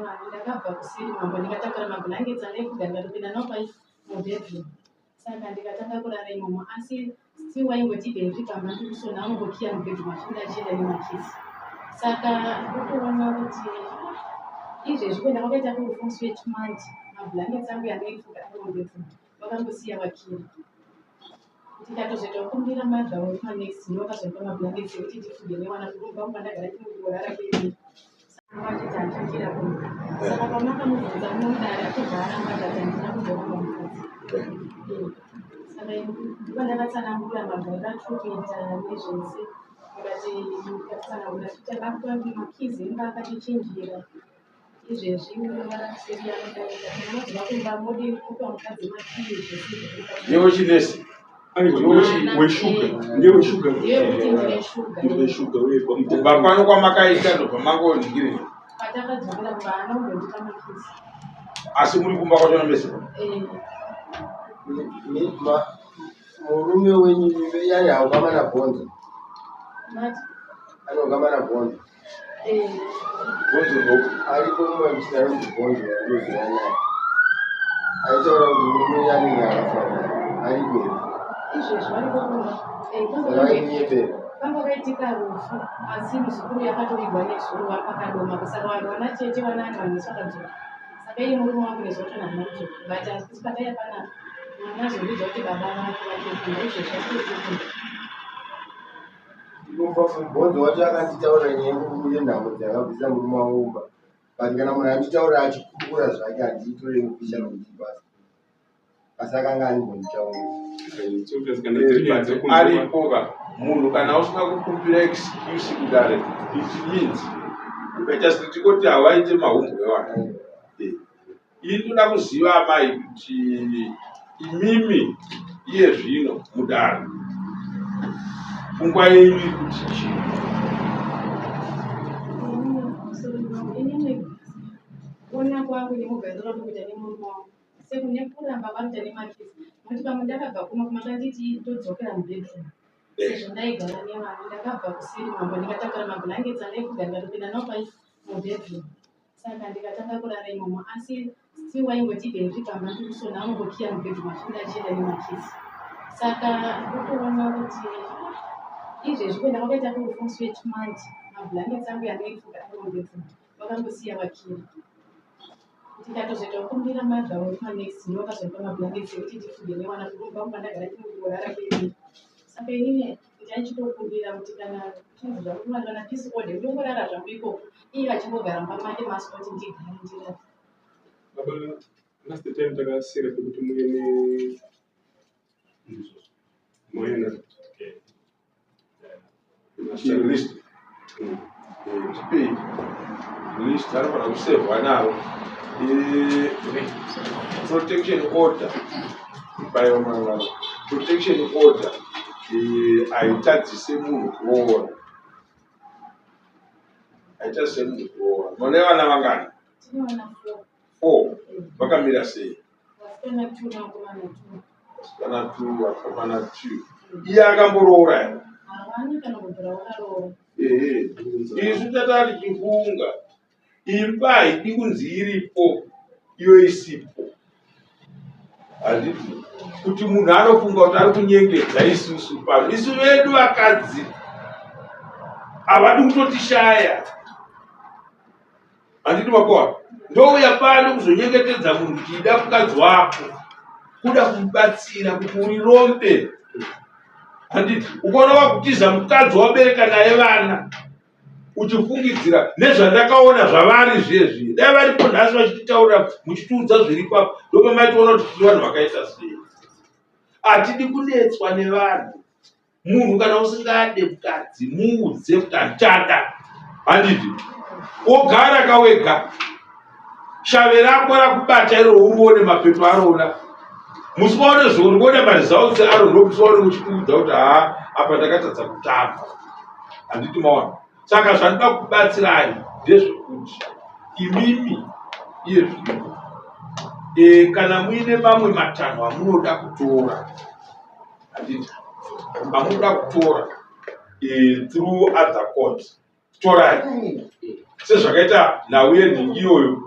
nevana, ndakabva kusiri mambo ndikatakura mablankets andaifuga ndikatopinda nawo pai mubedroom. Saka ndikatanga kurara imomo asi still waingoti even ndiri pamba ndiri kusona anongokiya mubedroom achibuda achienda nemakids. Saka ndotoona kuti izvezvi kuenda kwakaita kurufu musi wechiMonday mablankets angu andaifuga ari mubedroom vakangosiya vakiya. Ndikatozoita kukumbira mother wekumanext ndivo vakazondipa mablankets ekuti ndifuge nevana kurumba kumba ndagara ndinongorara kwemene. Saka vachiti handichachira kumba. Saka pamakamubvunza munodare achibva aramba akati handina kumboramba mukadzi. Saka ndivo ndakatsanangura magariro atiri kuita nezvese. Ndikati ndikatsanangura takapiwa makeys emba akatichinjira. Izvezvi unorara kuseri anodarika kana mabva kumba modi kupa mukadzi makiyi zvese zvekuita. Newe chinesi. Weshuga ndeweshuga Ndeyekuti ndine shuga. ndine shuga uye Kubva pano kwamakaita ndobva mangoningire. Patakadzokera kumba haana kumbondipa makizi. Asi muri kumba kwachona mese. Eh, Murume wenyu yani haukama nabhonzo mati anogama nabhonzo eh, Bhonzo ndoko. ariko mumwe muchina anonzi bhonzo anoziva naye aitaura kuti murume wenyu anenge akafa ariko here izvezvi variko kumba. Eh, saka vainyebera Panga paitika rufu asi muzukuru yakatovigwa nezuro pakadoma saka vanhu vana tete vanani vanhu vese vakadzoka saka iye murume wangu nezuva tona haana kudzoka but asi pataiya panapa mwana azondiudza kuti baba vake vachokunda izvezvi achitokunda. Bhonzo wacho akanditaura nyaya yekuti yenhamo dzakabvisa murume wangu kumba but kana munhu anditaura achikurukura zvake handiitore kupisha nokuti basa asi akanga aimbonditaura. Aripo ka munhu kana usina kukumbira excuse kudare it means kutoita setikoti havaite mahumbwe evanhu. Ini ndoda kuziva amai kuti imimi iye zvino mudare pfungwa yenyu iri kuti chii? Inini kuona kwangu nemugariro wandiri kuita nemurume wangu sekuramba kwaanoita nemakizi nokuti pamwe ndakabva kuno kumakanditi ndodzokera mubedroom sezvo ndaigara nevana ndakabva kusiri mambo ndikatakura mablankets andaifuga ndikatopinda nawo pai mubedroom saka ndikatanga kurara imomo asi still waingoti even ndiri pamba ndiri kusona anongokiya mubedroom achibuda achienda nemakizi. Saka ndotoona kuti izvezvi kuenda kwakaita kurufu musi wechiMonday mablankets angu andaifuga ari mubedroom vakangosiya vakiya. Ndikatozoita kukumbira mother wekumanext ndivo vakazondipa mablankets ekuti ndifuge nevana kurumba kumba ndagara ndinongorara kwemene. Saka inini ndaichitokumbira kuti kana chinzi zvangu kana peace order ndongorara zvangu ikoko iye achimbogara mumba make masikoti ndigare ndirare. Baba, last time takasira pekuti muye ne muye na List. Chipei. List anofanira kusevhwa naro. Protection order. Baiwa mwana. Protection order haitadzise munhu kuroora. Haitadzise munhu kuroora. Mune vana vangani? Tine vana four. Four. Vakamira sei? Vasikana two nevakomana two. Vasikana two, vakomana two. Iye akamboroora here? Havana kana kubvira vakaroora. Ehe. Isu tata tichifunga imba haidi kunzi iripo iyo isipo. Handiti kuti munhu anofunga kuti ari kunyengedza isusu pano. Isu vedu vakadzi havadi kutotishaya. Handiti makoa ndouya pano kuzonyengetedza munhu kuti ida mukadzi wako kuda kumubatsira kuti uri rombe. Handiti ukaona wakutiza mukadzi wabereka naye vana uchifungidzira nezvandakaona zvavari zviye dai varipo nhasi vachititaurira muchitiudza zviripo apa ndopamaitoona kuti tiri vanhu vakaita sei. Hatidi kunetswa nevanhu. Munhu kana usingade mukadzi muudze kuti handichada, handiti wogara kawega shave rako rakubata iro urione mapeto arona musi waone zvouriona maresults aro ndomusi waone uchitiudza kuti haa apa ndakatadza kutamba, handiti maona. Saka zvandinoda kubatsirai ndezvekuti imimi iye zvino kana muine mamwe matanho amunoda kutora, handiti amunoda kutora through other court, torai sezvakaita nhau yenhingi iyoyo.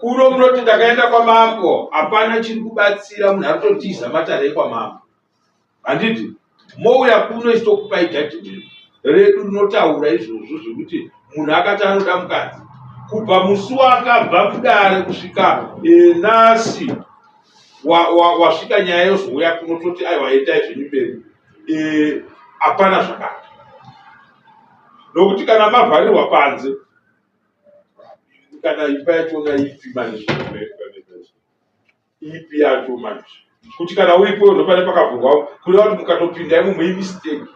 Kuno munoti ndakaenda kwamambo, hapana chiri kubatsira, munhu ari kutotiza matare ekwamambo. Handiti? Mouya kuno isu tokupai judgment redu rinotaura izvozvo zvekuti munhu akati anoda mukadzi kubva musi waakabva kudare kusvika e, nasi wasvika wa, wa nyaya yozouya kuno toti aiwa endai zvenyu mberi e, hapana zvakati nokuti kana mavharirwa panze kana imba yachona ipi manje ipi yacho manje kuti kana uripo ndopane pakavhurwa kureva kuti mukatopinda imomo imistake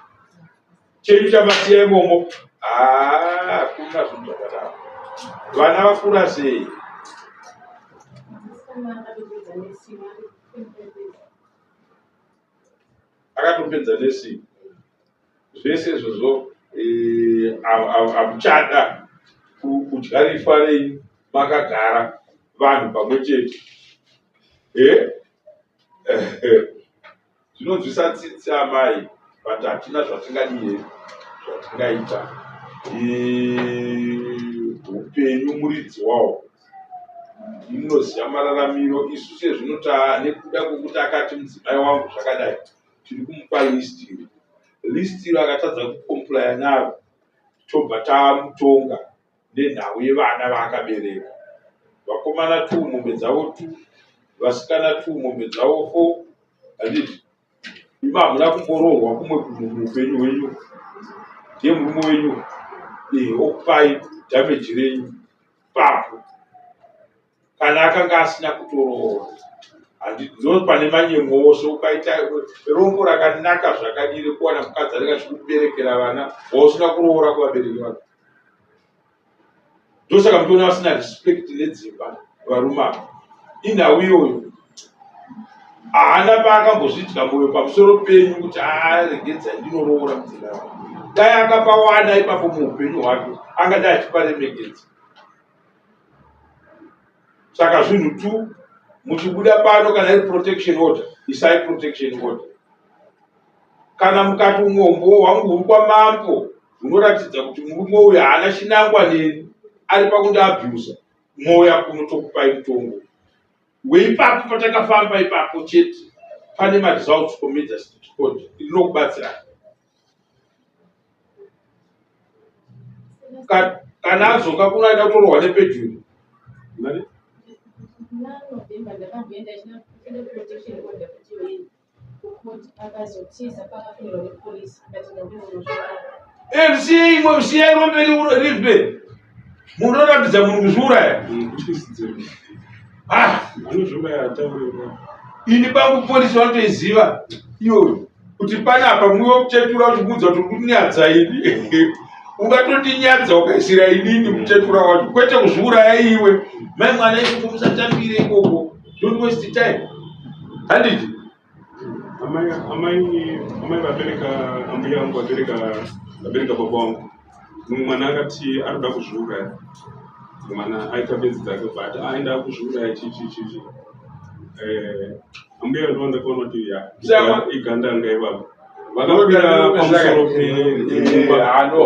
chenyu chamasiya imomo hakuna zvinhu zvakadaro vana vakura sei akatopedza nesi zvese izvozvo eh, hamuchada kudya rifa renyu makagara vanhu pamwe chete eh? zvinonzwisa tsitsi amai but hatina zvatingadii zvatingaita eh, upenyu muridzi wawo munoziva mararamiro isu sezvino nekuda kwekuti akati mudzimai wangu zvakadai tiri kumupa list iro list iro akatadza kucomplya naro tobva tamutonga nenhau yevana vaakabereka vakomana two mombe dzavo two vasikana two mombe dzavo four handiti imi hamuna kumboroorwa kumwe kunhu muupenyu hwenyu ndiye murume wenyu eh, okupai damage renyu papo kana akanga asina kutoroora ndo pane manyemwe ose ukaita rombo rakanaka zvakadii rekuwana mukadzi anenge achikuberekera vana wausina kuroora kuvabereki vake ndosaka muchiona vasina respect nedzimba varume ava inhau iyoyo haana paakambozvidya mwoyo pamusoro penyu kuti aregedza ndinoroora mudzimai wangu dai akapawana ipapo muupenyu hwake angadai achiparemekedza saka zvinhu tu muchibuda pano kana iri protection order isai protection order kana mukati umwe umbowo hwangu huri kwamambo hunoratidza kuti murume uyu haana chinangwa neni ari pakundiabhusa mouya kuno tokupai mutongo weipapo patakafamba ipapo chete pane maresults kumagistrate court rinokubatsirai kana adzoka kuno aida kutorohwa nepejuru Siyai rombe rife munorambidza munhu kuzviuraya ah! ini pangu polisi vanotoiziva iyoyo kuti panapa mwiwe muchetura uchimuudza kuti uri kunyadza ini ungatotinyadza ukaisira inini muchetura wacho kwete kuzviuraya iwe mai mwana ikoko musatambire ikoko don't waste time handiti amai amai amai vabereka ambuya vangu vabereka vabereka baba vangu mumwe mwana akati ari kuda kuzviuraya mwana aita benzi dzake but aenda kuzviuraya chi chi chi chi eh, ambuya ndo ndakaona kuti ya igandanga ivavo vakakwira pamusoro peimba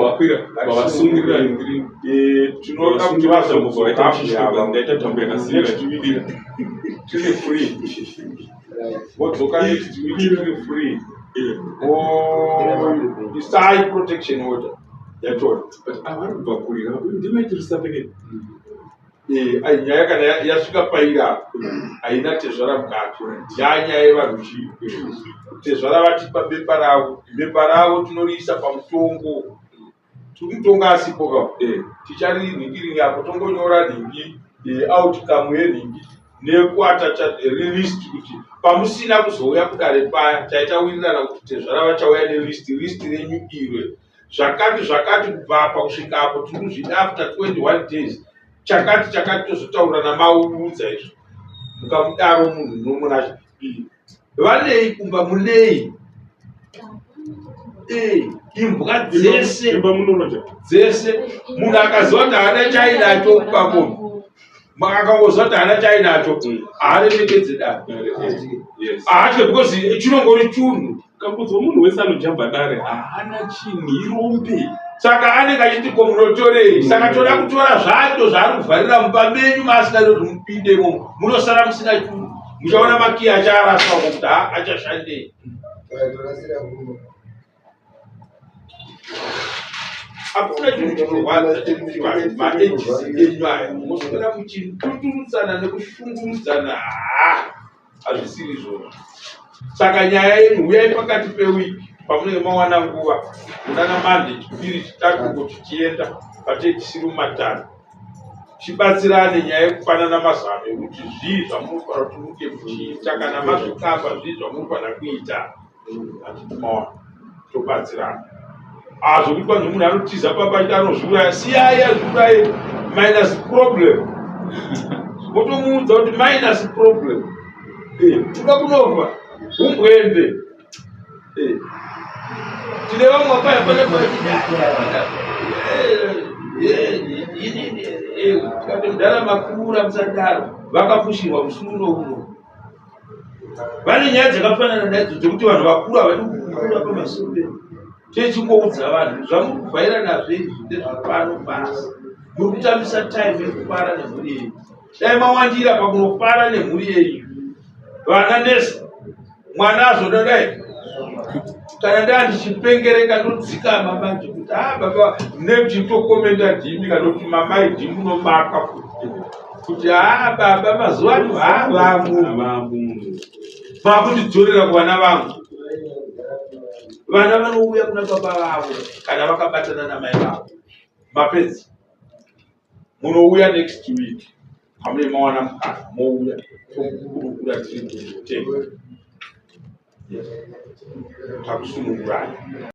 vakwira vavasungirira tinoda kuti vazovaita tambo yakasimba tiri free vodzoka next week tiri free isai protection order yatora but avari kubva kurira ndimaitirisa peke eh, ai nyaya kana yasvika pairi apo haina tezvara mukati yanyaya yevanhu chii tezvara vatipa bepa ravo bepa ravo tinoriisa pamutongo tiri asipo ka eh, ticharinhingiringi apo tongonyora nhingi eh, outcome yenhingi nekuatacha list kuti pamusina kuzouya kudare paya taitawirirana kuti tezvara vachauya nelist list renyu irwe zvakati zvakati kubva apa kusvika apo tiri kuzvida after 21 days chakati chakati tozotaurirana mauudza izvo mukamudaro munhu unomuna vanei kumba munei eh, imbwa dzese dzese munhu akaziva kuti haana chainacho kumba akangoziva kuti haana chainacho haaremekedze dare haatye because chinongori chunhu kakudzwa munhu wese anojamba dare haana chinhu irombe. Saka anenge achiti ko munotorei? Saka toda kutora zvacho zvaari kuvharira mumba menyu maasingadi kuti mupinde imomo. Munosara musina churu. Muchaona makiyi achaaraswa uko kuti ha achashandei. Hakuna chinhu chinorwadza chekuti vanhu maages enyu aya moswera muchituturudzana nekushungurudzana haa hazvisiri izvozvo. Saka nyaya yenyu huyai pakati pewiki pamunenge mawana nguva munana Monday, Chipiri, Chitatu uko tichienda patee tisiri mumatare tibatsirane nyaya yekupanana mazano ekuti zvii zvamunofanira kuti munge muchiita kana mazvikamba zvii zvamunofanira kuita handiti mawana tobatsirana ah zvekuti kwanzi munhu anotiza pamba achiti anozviuraya siyai azviuraye minus problem motomuudza kuti minus problem eh, kuda kunofa umbwende eh. Tine vamwe vapaya pane tikati mudhara makura musadaro vakafushirwa musi uno uno vane nyaya dzakafanana naidzo dzekuti vanhu vakuru havadi kukura pamasoro penyu techingoudza vanhu zvamuri kuvhaira nazvo izvi ndezvepano pasi muri kutambisa time yekufara nemhuri yenyu dai mawandira pakunofara nemhuri yenyu vana nesi mwana azoda dai kana ndaa ndichipengereka ndodzikama manje kuti a ah, baba nekuchitokomenda dhimi kana kuti mamai dhimi unomaka futi kuti haa ah, baba mazuva ano haa vangu makundidzorera kuvana vangu vana vanouya kuna baba vavo kana vakabatana namai vavo mapedzi munouya next week hamune mawana mukana mouya tokurukura tiri kutenga takusunungurai.